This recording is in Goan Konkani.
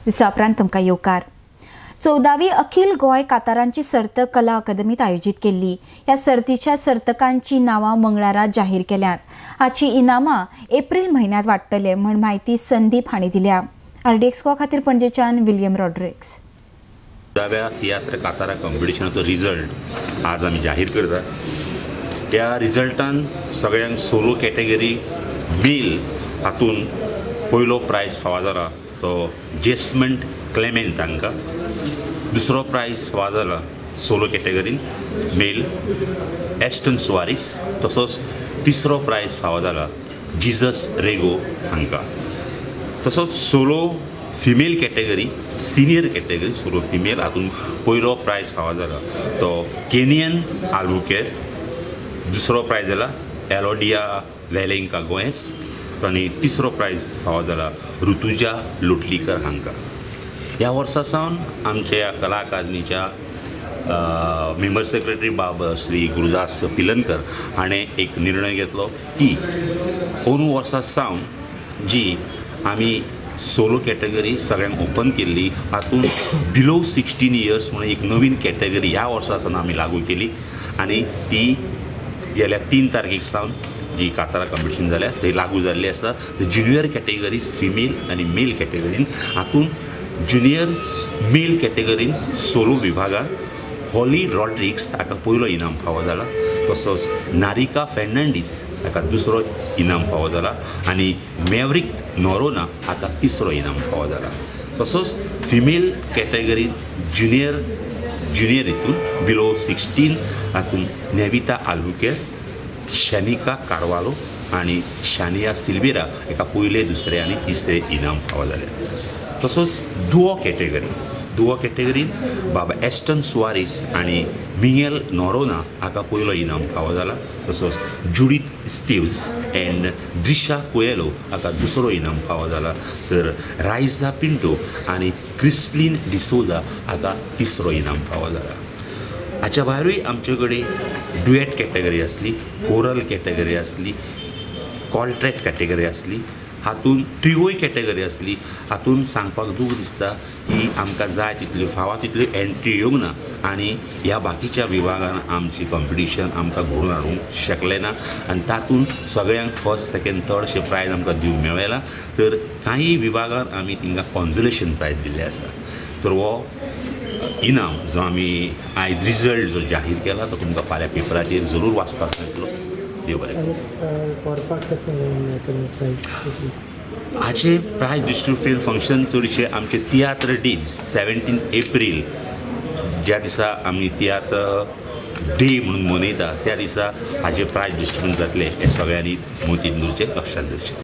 दिसा उपरांत तुमकां येवकार. 14वी अखिल गोंय कातारांची सर्त कला अकादमीत आयोजीत केल्ली. ह्या सर्तीच्या सर्तकांची नांवां मंगळारा जाहीर केल्यात. हाची इनामां एप्रील म्हयन्यांत वाडटले म्हण म्हायती संदीप हांणी दिल्या. आरडीएक्स गोवा खातीर पणजेच्यान विलियम रॉड्रिक्स. 14व्या तियात्र कातारा कॉम्पिटिशनाचो रिजल्ट आज आमी जाहीर करतात. त्या रिजल्टान सगळ्यांक सोलो कॅटेगरी मेल हातून पयलो प्रायज फावो जाला तो जेसमंट क्लेमेंट तांकां, दुसरो प्रायज फावो जाला सोलो कॅटेगरीन मेल एस्टन सुवारीस, तसोच तिसरो प्रायज फावो जाला जिजस रेगो हांकां. तसोच solo female category, senior category solo female हातून पयलो प्रायज फावो जाला तो केनियन आल्बुकेर, दुसरो प्रायज जाला एलोडिया वेलेंका गोएस आनी तिसरो प्रायज फावो जाला ऋतुजा लोटलीकर हांकां. ह्या वर्सा सावन आमच्या कला अकादमीच्या मेंबर सेक्रेटरी बाब श्री गुरुदास पिलनकर हाणें एक निर्णय घेतलो की अंदू वर्सा सावन जी आमी सोलो कॅटेगरी सगळ्यांक ओपन केल्ली, हातूंत बिलो 16 इयर्स म्हणून एक नवीन कॅटेगरी ह्या वर्सा सावन आमी लागू केली आनी ती गेल्या 3 तारखेक सावन जी कातारा कॉम्पिटिशन जाल्या थंय लागू जाल्ली आसा. ज्युनियर कॅटेगरी फिमेल आनी मेल कॅटेगरीन, हातूंत ज्युनियर मेल कॅटेगरीन सोलो विभागान हॉली रॉड्रिक्स हाका पयलो इनाम फावो जाला, तसोच नारिका फेर्नांडीस हाका दुसरो इनाम फावो जाला आनी मॅवरीक नोरोना हाका तिसरो इनाम फावो जाला. तसोच फिमेल कॅटेगरीन ज्युनियर हितून बिलो 16 हातूंत नेविता आल्बुकेर, शनिका कार्वालो आनी शानिया सिल्वेरा हाका पयले, दुसरे आनी तिसरे इनाम फावो जाले. तसोच दुओ कॅटेगरीन बाबा एस्टन सुवारीस आनी मिंगेल नोरोना हाका पयलो इनाम फावो जाला, तसोच जुडीत स्टीव्स एंड दिशा कुएलो हाका दुसरो इनाम फावो जाला, तर रायजा पिंटो आनी क्रिस्लिन डिसोजा हाका तिसरो इनाम फावो जाला. हाच्या भायरूय आमचे कडेन डुएट कॅटेगरी आसली, कोरल कॅटेगरी आसली, कॉल्ट्रेट कॅटेगरी आसली, हातून ट्रिवोय कॅटेगरी आसली. हातून सांगपाक दूख दिसता की आमकां जाय तितल्यो फावा तितल्यो एंट्री येवंक ना आनी ह्या बाकीच्या विभागान आमची कॉम्पिटिशन आमकां घडोवन हाडूंक शकलें ना आनी तातूंत सगळ्यांक फर्स्ट, सेकेंड, थर्ड अशें प्रायज आमकां दिवंक मेळना. तर काही विभागान आमी तांकां कॉन्सोलेशन प्रायज दिल्लें आसा. तर हो इनाम जो आमी आयज रिजल्ट जो जाहीर केला तो तुमकां फाल्यां पेपराचेर जरूर वाचपाक मेळटलो. देव बरें. हाचे प्रायज डिस्ट्रिब्युशन फंक्शन चडशें आमचे तियात्र डे 17 एप्रील ज्या दिसा आमी तियात्र डे म्हणून मनयता त्या दिसा हाचे प्रायज डिस्ट्रिब्युशन जातलें हें सगळ्यांनी मतींत दवरचें, लक्षांत दवरचें.